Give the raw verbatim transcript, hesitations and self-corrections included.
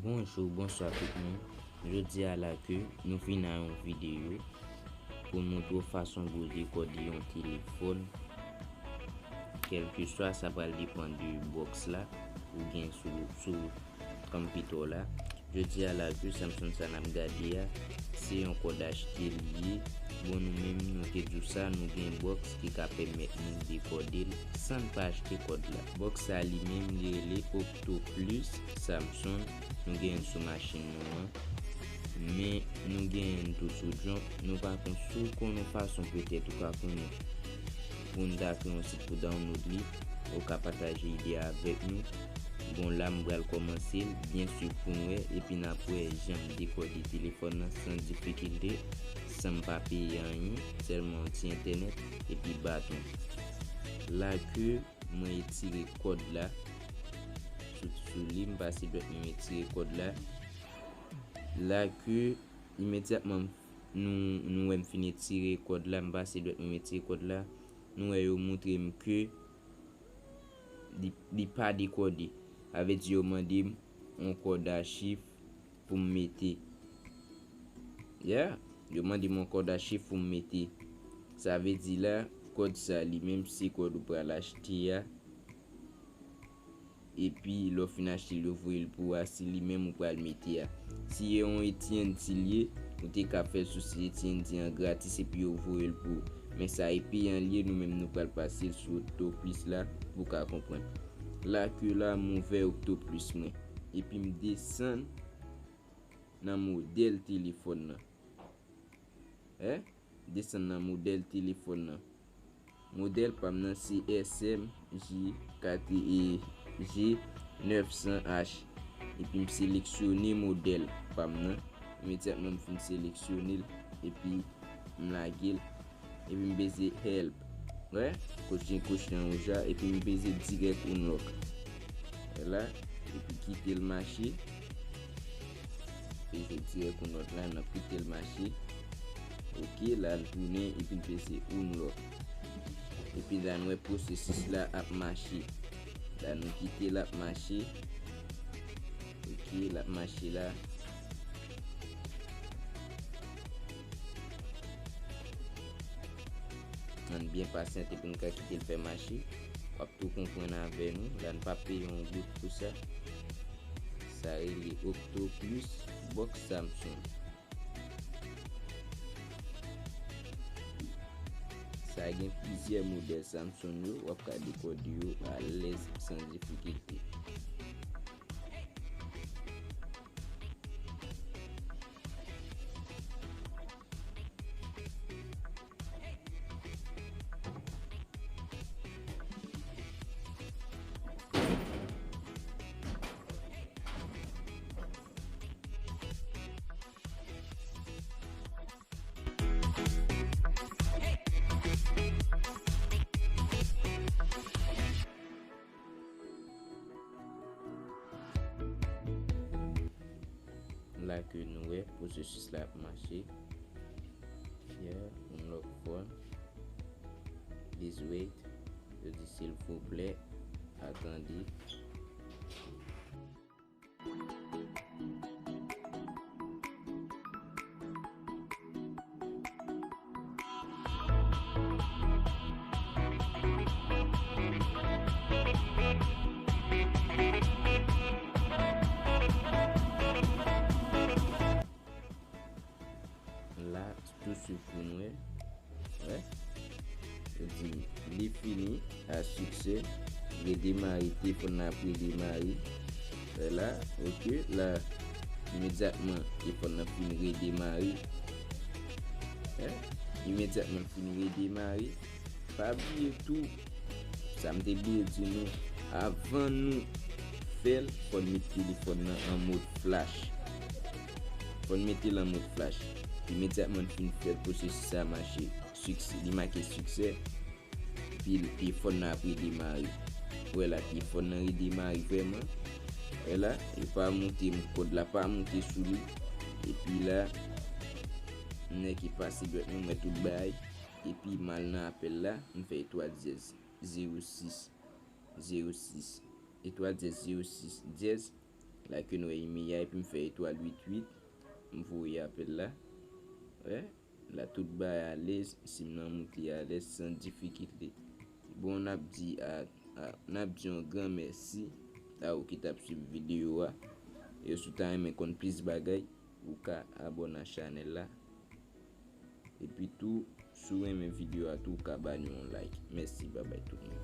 Bonjou, bonswa tout moun. Jodi a la ke nou vin a yon videyo pou n montre w fason pou w dekòde yon telefòn. Kèlkeswa, sa pral depann de bòks la ou gen sou, sou konpitè w la. Jodi a la ke Samsung sa n ap gade a, se yon kòd achte li ye. Bon, nou menm nou te di w sa, nou gen bòks ki ka pèmèt nou dekòde l san n pa achte kòd la. Bòks sa li menm li rele Octo Plus Samsung. Nou gen l sou machin nou an. Men nou gen l tou sou jump. Nou pa konn, si w konn yon fason petèt ou ka konnen pou n ta kreye yon sit pou download li, ou ka pataje ide a avèk nou. Bon, la m pral kòmanse l, byen swiv pou n wè, epi n ap wè jan m dekòde telefòn nan san difikilte, san m pa peye anyen, sèlman yon ti entènèt, epi baton. La ke mwen etire kòd la sou, sou li, m pase dwèt mwen, m etire kòd la. La ke imedyatman nou, nou wè m fin etire kòd la, m pase dwèt mwen, m etire kòd la, nou wè yo montre m ke li, li pa dekòde. Sa vle di yo mande m yon kòd a chif pou m mete. Yeah, yo mande m yon kòd a chif pou m mete. Sa vle di la, kòd sa li menm se kòd ou pral achte a. Epi lè w fin achte l, yo voye l pou w a, se li menm ou pral mete a. Si e yon A T and T li ye, ou te ka fè l sou site A T and T an gratis epi yo voye l pou ou. Men sa e peyan li ye, nou menm nou pral pase l sou Octo Plus la pou w ka konprann. La ke la m ouvè Octo Plus mwen. Epi m desann nan modèl telefòn nan. Hein? Desann nan modèl telefòn nan. Modèl pa m nan se S M J kat, e, G nèf san H. Epi m seleksyone modèl pa m nan. Imedyatman m fin seleksyone l, epi m lage l. Epi m peze help. Wè, kote gen kwoch nan wouj la, epi m peze dirèk unlock. Wè la, epi kite l mache. Peze dirèk unlock la, n ap kite l mache. Ok, la l tounen, epi n peze unlock. Epi la n wè pwosesis la ap mache. La nou kite l ap mache. Ok, l ap mache la. Ann byen pasyante pou n ka kite l fè mache. W ap tou konprann avè nou. La n pa peye yon goud pou sa. Sa rele Octo Plus Box Samsung. Sa gen plizyè modèl Samsung yo, w ap ka dekòde yo alèz san difikilte. La ke nou wè pwosesis la ap mache. Yeah, unlock phone. Please wait. Yo di silvouplè atande. La, tou swiv pou nou wè. Wè. Yo di, li fini a siksè. Redemare, telefòn nan ap redemare. Wè la, ok, la, imedyatman, telefòn nan fin redemare. Wè, imedyatman, l fin redemare. Pa bliye tou, sa m te bliye di nou, avan nou fè l, fò n met telefòn nan an mòd flash. Fò n mete l an mòd flash. Imedyatman n fin fè pwosesis sa mache, siksè, li make siksè, epi telefòn nan ap redemare. Wè la, telefòn nan redemare vrèman. Wè la, yo pa moute m, kòd la pa moute sou li. Epi la, nèg ki pase dwèt mwen, m wè tout bagay. Epi m al nan apèl la, m fè etwal dyèz zewo sis zewo sis, etwal dyèz zewo sis dyèz. La ke nou wè email la, epi m fè etwal uit uit, m voye apèl la. Wè, la tout bagay alèz, si m nan moute alèz san difikilte. Bon, n ap di a, a, n ap di yon gran mèsi a ou ki t ap swiv videyo a. E si w ta renmen konn plis bagay, ou ka abòne a chanèl la. Epi tou, si w renmen videyo a tou, ou ka ba nou yon like. Mèsi, babay tout moun.